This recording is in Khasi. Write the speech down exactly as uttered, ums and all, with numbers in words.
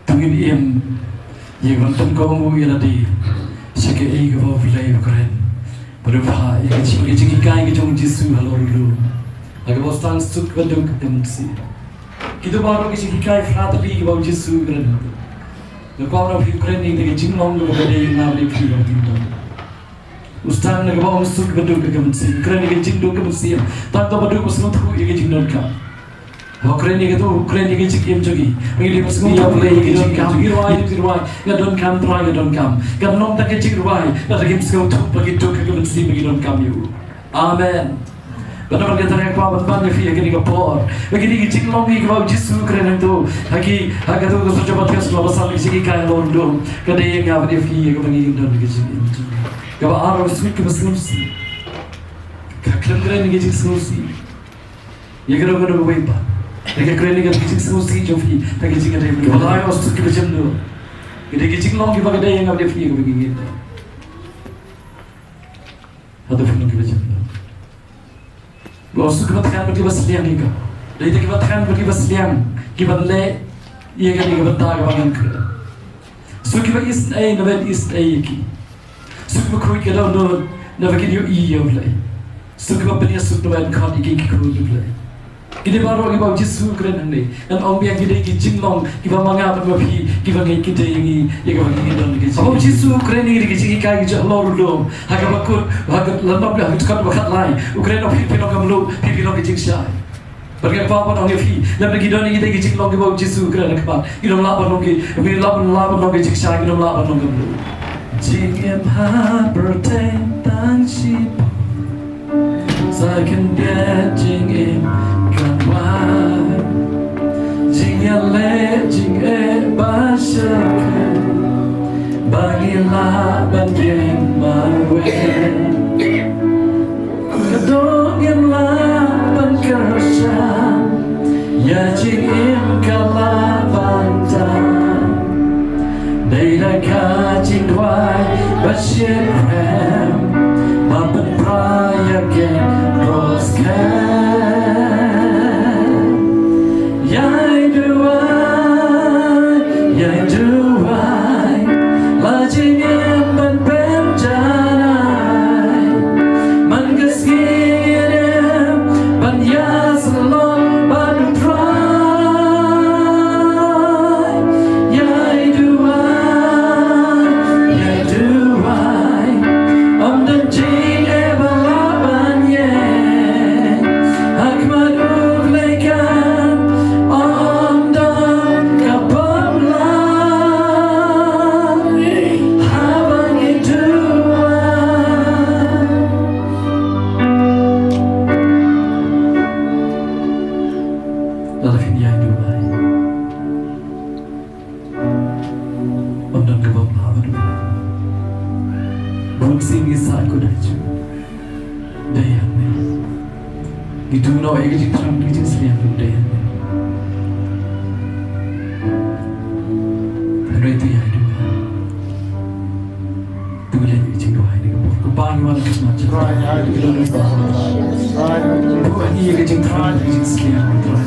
To ngin im ïa ka ban pynkohnguh ïa lade sha kaei kaba U Blei u kren. Bad u phah ïa ka jing, ka jinghikai ka jong U Jisu halor u lum. Ha kaba u sdang suk baduk ka mynsiem. Kito baroh ki jinghikai phra tylli kiba U Jisu u kren. Nga kwah ban ong ïa phi, u kren ïa ka jinglong kaba ka dei ïa nga bad ïa phi ha ka kingdom. U sdang na kaba ong suk baduk ka mynsiem, u kren ïa ka jingduk ka mynsiem. Tang kaba duk ba sngewthuh ïa ka jingdonkam. Haba u kren ïa kato, u kren ïa ka jingim jong ngi. Ngi dei ban sngewthuh ïa U Blei ïa ka jingim jong ngi. Ngi rwai, ngi rwai, nga donkam, Trai nga donkam. Kan long tang ka jingrwai, lada ngim sngewthuh ba ngi duk ka mynsiem ba ngi donkam ïa u. Amen. Bad namar kata nga kwah ban ban ïa phi ha kane ka por. Ba kine ki jinglong kiba U Jisu u kren hangto. Ha ki, ha kato ka sur jong Mathaios lynnong ba san, ki jinghikai halor u lum. Ka dei ïa nga bad ïa phi ïa kaba ngin don ka jingim. Kaba ar, suk kaba sngewsih. Ka khlem kren ïa ka jingsngewsih ïa kano kano kawei pat. Ka kren ïa ka jingsngewsih jong phi. Ka jingkren ïa ka lai, suk kaba jemnud. Ka dei ka jinglong kiba ka dei ïa nga bad ïa phi ïa kaba ngin don. Hato phi long kiba jemnud? Ba suk kiba thngan bad kiba sliang ïa ka. Dei te kiba thngan bad kiba sliang kiban leh ïa kane ka bynta kaba ngan kren. Suk kiba isynei, naba isynei ïa ki. Suk kiba khuid ka dohnud, naba kin ïohi ïa U Blei. Suk kiba pynïasuk, naba kin khot ïa ki ki khun U Blei. Kine baroh kiba U Jisu u kren hangne. Ngan ong biang, ki dei ki jinglong kiba ma nga bad ma phi, kiba ngeit ki dei ïa ngi, ïa kaba ngi don ki jing. Haba U Jisu u kren ïa ki jinghikai ki jong u halor u lum, ha kaba kut, ha ka lynnong, ha ka dkhot ba khatlai, u kren ong phi, phi long ka mluh, phi, phi long ka jingshai. Bad nga kwah ban ong ïa phi, lada ki don ïa ki dei ki jinglong kiba U Jisu u kren ha khmat, kim lah ban long ki, kim lah ban, lah ban long ki jingshai, kim lah ban long ka mluh. Jingim ha pyrthei tang shipor. Sa khyndiat jingim kan wan. Jingïaleh jingeh ba shyrkhei ba ngi lah ban ïeng marwei. Ka dei ngim lah ban kyrshan, ïa jingim ka lah ban tan. Dei da ka jingduwai ba shitrhem, ba pynpra ïa ka cross. Ïai duwai, ïai duwai, la jingim ban pynjanai. Man ka sngi ngin im ban ïasyllok bad U Trai. Ïai duwai, ïai duwai, ym don jingeh ba lah ban ïeng. Ha khmat U Blei kan ym don ka bym lah. Haba ngi duwai. Lada phin ïai duwai, ym don ka bym lah bad U Blei. Bun sien ngi sah kut ha jong U. Dei hangne. Ngi duh noh ïa ka jingthrang, ka jingsliang ruh dei hangne. Hynrei to ïai duwai. To leh ïa ka jingduwai ha kane ka por. Ko Pa, ngi wan ha khmat jong phi. Buh ha ngi ïa ka jingthrang, ka jingsliang, Trai.